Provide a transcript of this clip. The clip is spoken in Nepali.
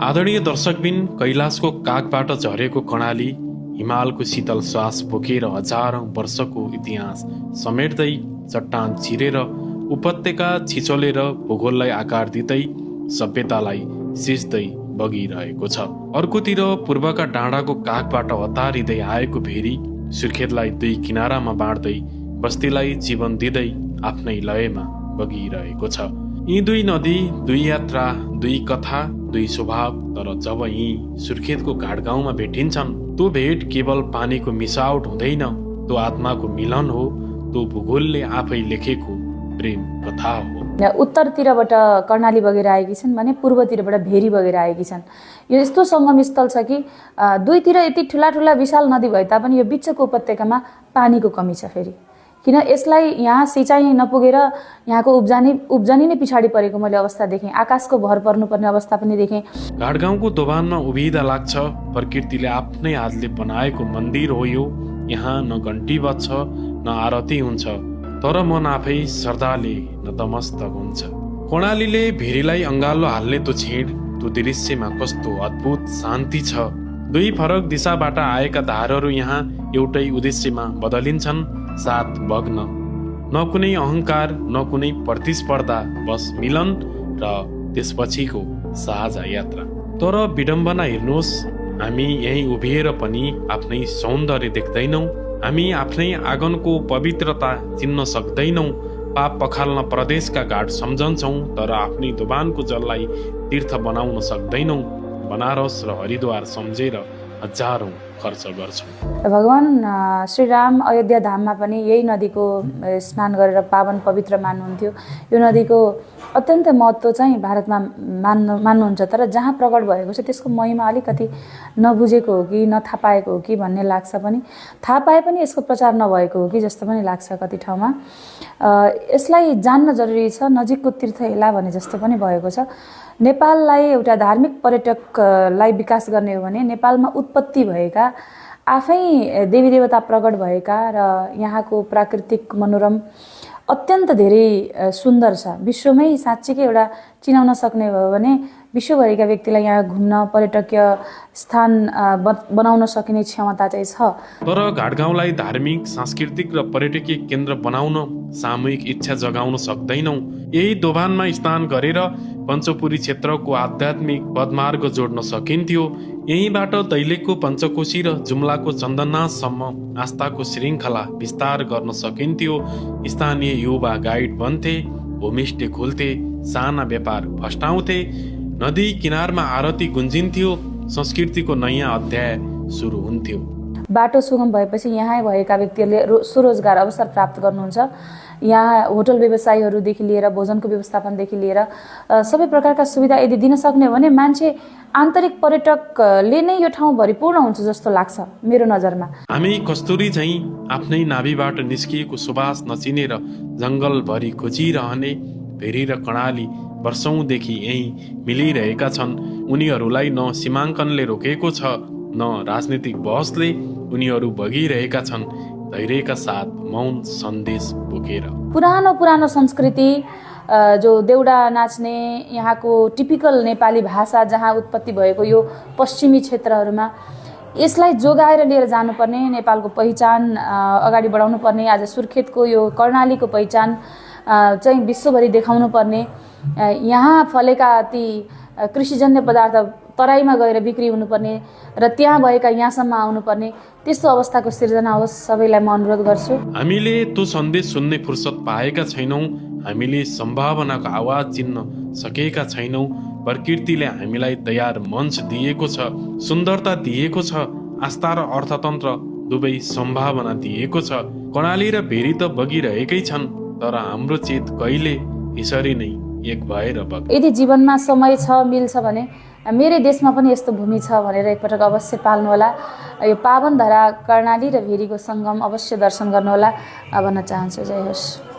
आदरणीय दर्शकबिन, कैलाशको काखबाट झरेको कर्णाली हिमालको शीतल श्वास बोकेर हजारौं वर्षको इतिहास समेट्दै चट्टान चिरेर उपत्यका छिचोलेर भूगोललाई आकार दिँदै सभ्यतालाई सिस्दै बगिरहेको छ। अर्कोतिर पूर्वका डाँडाको काखबाट हतारिँदै आएको भेरी सुर्खेतलाई दुई किनारामा बाँड्दै बस्तीलाई जीवन दिँदै आफ्नै लयमा बगिरहेको छ। यी दुई नदी, दुई यात्रा, दुई कथा, दुई स्वभाव, तर जब यी सुर्खेतको घाटगाउँमा भेटिन्छन्, त्यो भेट केवल पानीको मिसावट हुँदैन, त्यो आत्माको मिलन हो, त्यो भूगोलले आफै लेखेको प्रेम कथा हो। उत्तरतिरबाट कर्णाली बगेर आएकी छन् भने पूर्वतिरबाट भेरी बगेर आएकी छन्। यो यस्तो सङ्गम स्थल छ कि दुईतिर यति ठुला ठुला विशाल नदी भए तापनि यो बिचको उपत्यकामा पानीको कमी छ। फेरि किन यसलाई यहाँ सिँचाइ नपुगेर यहाँको उब्जनी नै पछाडि परेको मैले अवस्था देखेँ। आकाशको भर पर्नुपर्ने अवस्था पनि देखेँ। घाटगाउँको दोभानमा उभिँदा लाग्छ प्रकृतिले आफ्नै हातले बनाएको मन्दिर हो यो। यहाँ न घन्टी बज्छ न आरती हुन्छ, तर मन आफै श्रद्धाले नतमस्तक हुन्छ। कर्णालीले भेरीलाई अँगालो हाल्ने त्यो छेड, त्यो दृश्यमा कस्तो अद्भुत शान्ति छ। दुई फरक दिशाबाट आएका धारहरू यहाँ एउटै उद्देश्यमा बदलिन्छन्, साथ बग्न। न कुनै अहङ्कार, न कुनै प्रतिस्पर्धा, बस मिलन र त्यसपछिको साझा यात्रा। तर विडम्बना हेर्नुहोस्, हामी यहीँ उभिएर पनि आफ्नै सौन्दर्य देख्दैनौँ, हामी आफ्नै आँगनको पवित्रता चिन्न सक्दैनौँ। पाप पखाल्न प्रदेशका घाट सम्झन्छौँ, तर आफ्नै दोभानको जललाई तीर्थ बनाउन सक्दैनौँ। बनारस र हरिद्वार सम्झेर हजारौं खर्च गर्छौँ। भगवान श्रीराम अयोध्या धाममा पनि यही नदीको स्नान गरेर पावन पवित्र मान्नुहुन्थ्यो। यो नदीको अत्यन्त महत्त्व चाहिँ भारतमा मान्नुहुन्छ, तर जहाँ प्रकट भएको छ त्यसको महिमा अलिकति नबुझेको हो कि नथाहा पाएको हो कि भन्ने लाग्छ पनि। थाहा पाए पनि यसको प्रचार नभएको हो कि जस्तो पनि लाग्छ कति ठाउँमा। यसलाई जान्न जरुरी छ। नजिकको तीर्थ हेला भने जस्तो पनि भएको छ। नेपाललाई एउटा धार्मिक पर्यटकलाई विकास गर्ने हो भने नेपालमा उत्पत्ति भएका, आफै देवी देवता प्रकट भएका र यहाँको प्राकृतिक मनोरम अत्यन्त धेरै सुन्दर छ। विश्वमै साँच्चीकै एउटा चिनाउन सक्ने भयो भने विश्वभरिका व्यक्तिलाई यहाँ घुम्न पर्यटकीय स्थान बनाउन सकिने क्षमता चाहिँ छ। तर घाटगाउँलाई धार्मिक, सांस्कृतिक र पर्यटकीय केन्द्र बनाउन सामूहिक इच्छा जगाउन सक्दैनौँ। यही दोभानमा स्नान गरेर पञ्चपुरी क्षेत्रको आध्यात्मिक पदमार्ग जोड्न सकिन्थ्यो। यहीँबाट दैलेखको पञ्चकोशी र जुम्लाको चन्दननाथसम्म आस्थाको श्रृङ्खला विस्तार गर्न सकिन्थ्यो। स्थानीय युवा गाइड बन्थे, होमस्टे खोल्थे, साना व्यापार फस्टाउँथे, नदी किनारमा आरती गुन्जिन्थ्यो, संस्कृतिको नयाँ अध्याय सुरु हुन्थ्यो। बाटो सुगम भएपछि यहाँ भएका व्यक्तिहरूले स्वरोजगार अवसर प्राप्त गर्नुहुन्छ। यहाँ होटल व्यवसायीहरूदेखि लिएर भोजनको व्यवस्थापनदेखि लिएर सबै प्रकारका सुविधा यदि दिन सक्ने हो भने मान्छे आन्तरिक पर्यटकले नै यो ठाउँ भरिपूर्ण हुन्छ जस्तो लाग्छ मेरो नजरमा। हामी कस्तुरी चाहिँ आफ्नै नाभिबाट निस्किएको सुवास नचिनेर जङ्गलभरि खोजिरहने भेरी र कर्णाली वर्षौंदेखि यहीँ मिलिरहेका छन्। उनीहरूलाई न सीमाङ्कनले रोकेको छ, न राजनीतिक बहसले। उनीहरू बगिरहेका छन् धैर्यका साथ मौन सन्देश बोकेर। पुरानो संस्कृति जो देउडा नाच्ने, यहाँको टिपिकल नेपाली भाषा जहाँ उत्पत्ति भएको यो पश्चिमी क्षेत्रहरूमा, यसलाई जोगाएर लिएर जानुपर्ने, नेपालको पहिचान अगाडि बढाउनु पर्ने। आज सुर्खेतको यो कर्णालीको पहिचान चाहिँ विश्वभरि देखाउनु पर्ने। यहाँ फलेका ती कृषिजन्य पदार्थ तराईमा गएर बिक्री हुनुपर्ने र त्यहाँ भएका यहाँसम्म आउनुपर्ने, त्यस्तो अवस्थाको सिर्जना होस्, सबैलाई म अनुरोध गर्छु। हामीले त्यो सन्देश सुन्ने फुर्सद पाएका छैनौँ। हामीले सम्भावनाको आवाज चिन्न सकेका छैनौँ। प्रकृतिले हामीलाई तयार मञ्च दिएको छ, सुन्दरता दिएको छ, आस्था र अर्थतन्त्र दुवै सम्भावना दिएको छ। कर्णाली र भेरी त बगिरहेकै छन्, तर हाम्रो चेत कहिले यसरी नै एक भएर बग्छ। यदि जीवनमा समय छ, मिल्छ भने मेरै देशमा पनि यस्तो भूमि छ भनेर एकपटक अवश्य पाल्नुहोला। यो पावन धरा कर्णाली र भेरीको सङ्गम अवश्य दर्शन गर्नुहोला भन्न चाहन्छु। जय होस्।